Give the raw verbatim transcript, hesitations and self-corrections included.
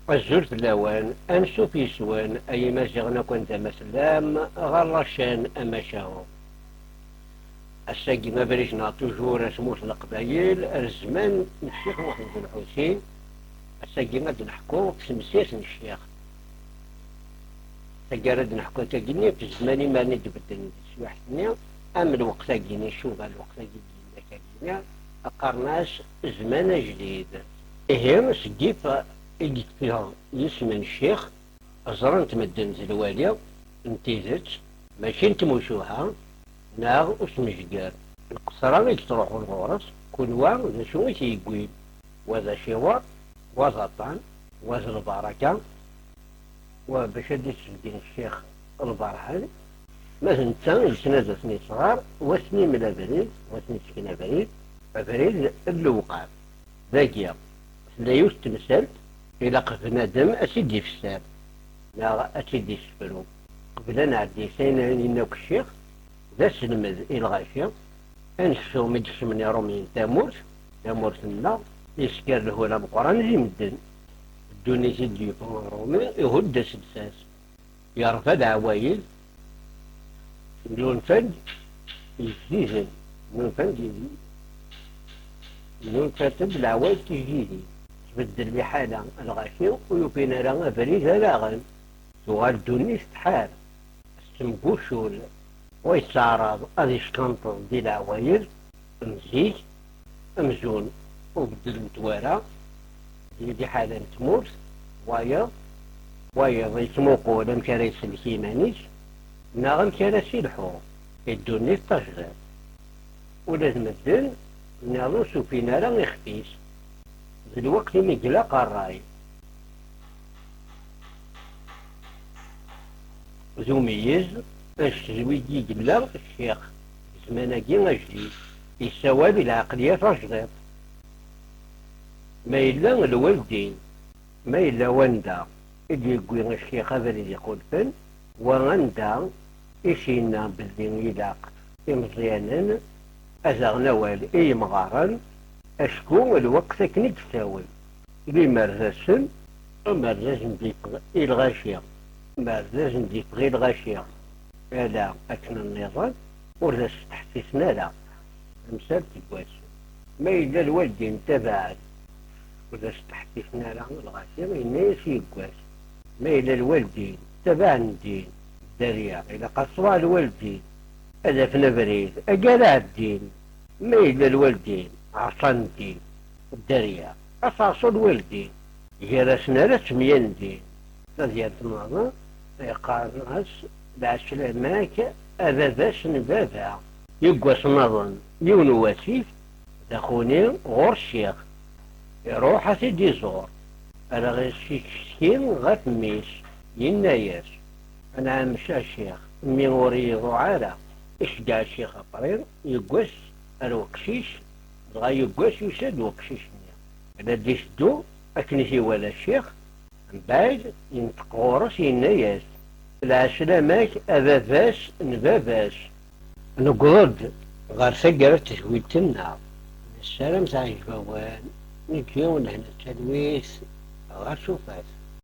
Azul fell-awen, ansuf yes-wen, ay Imaziɣen akk anda ma tellam, ɣer la chaîne Amacahu. Ass-agi abrid-nneɣ toujours ar tmurt n Leqbayel, ar zzman n Ccix Muḥend Lḥusin. Ass-agi ad d-neḥku ɣef temsirt n Ccix. Taggara ad d-neḥku tagi-nni ɣef zzman imarni d-bedden di teswiḥt-nni, am lweqt-agi-nni, icuba lweqt-agi d-yella kagi-nni, qqaren-as zzman ajdid. Ihi, seg yif i yekfiɣ yisem n Ccix, ẓran-t medden d lwali n tidet, mačči n tmucuha neɣ usmejger. Lqesra i yettruḥun ɣur-s, kunwa d acu i t-yewwin? Wa d aciwer, wa d aṭṭan, wa d lbaraka, wa bac ad d-isbedden Ccix Lberhan. Ma d netta yettnadi-ten isɣar, wa sen-imel abrid, wa sen-isken abrid, abrid n lewqam. Dagi, tella yiwet n temsalt, ilaq bnadem ad tt-id-ifesser, neɣ ad tt-id-issefru. Qbel ad nɛeddi s ayen yenna akk Ccix, d aselmed i lɣaci, anekcum i d-kecmen Iṛumyen tamurt, tamurt-nneɣ, yesker lhul ameqqran di medden. Ddunit i d-yewwin Ṛumi, ihudd-as lsas. Yerba leɛwayed, nnulfan-d ijdiden, nnulfan-d, nnulfant-d leɛwayed tijdidin. Tbeddel liḥala n lɣaci, ur yufin ara abrid ara aɣen. Tuɣal ddunit tḥar, tettemgucul, wa yettaɛraḍ ad yeckenṭeḍ di leɛwayed n zik, amzun ur beddlent wara, di liḥala n tmurt, wayeḍ, wayeḍ yettmuqul amek ara isellek iman-is, neɣ amek ara s-ilḥu i ddunit tajdiṭ. Ula d medden nniḍen ur s-ufin ara ixef-is, d lweqt imi ilaq ṛṛay. D umeyyez, anect d wigi yella Ccix deg zzman-agi ajdid, yessawal i lɛeqliya tajdiṭ. Ma yella lwaldin, ma yella wanda i d-yewwi Ccix abrid iḥulfen, wa anda i s-yenna belli ilaq imeẓyanen ad aɣen awal i yemɣaren, acku lweqt akken i d-ssawel, limer d ass-n, limer d ass n d-yeffeɣ i lɣaci, limer d ass n d-yeffeɣ i lɣaci, ala akken nniḍen, ur d as-steḥsisen ara. Tamsalt n wass. Ma yella lwaldin ttabaɛen, ur d as-steḥsisen ara lɣaci, yenna-yas yeggas. Ma yella lwaldin ttabaɛen ddin, dderya, ilaq ad ṣwaɛ lwaldin, ad afen abrid, agi ara ɛeddin. Ma yella lwaldin ɛeṣan ddin, dderya, ad teɛṣu lwaldin. Gar-asen ara ttemyandin. Tadyant nniḍen yeqqaren-as: "Lɛeslama-k a baba-s n baba." Yeggas nniḍen, yiwen n wasif, d axuni ɣur ccix. Iruḥ ad t-id-iẓur. Rɣis yettcetki ɣef mmi-s, yenna-yas: "Anɛam a ccix, mmi ur iyi-iḍuɛ ara." Iceggeɛ ccix apri, yeggas ar weqcic, dɣa yeggas yusa-d weqcic-nni. La d-iteddu, akken i t-iwala ccix, mbeɛd yenṭeq ɣur-s, yenna-yas: "Lɛeslama-k a baba-s n baba-s." Newweḍ-d ɣer taggara n tedwilt-nneɣ. Nessaram teɛjeb-awen, negi lehna d talwit ɣer tufat.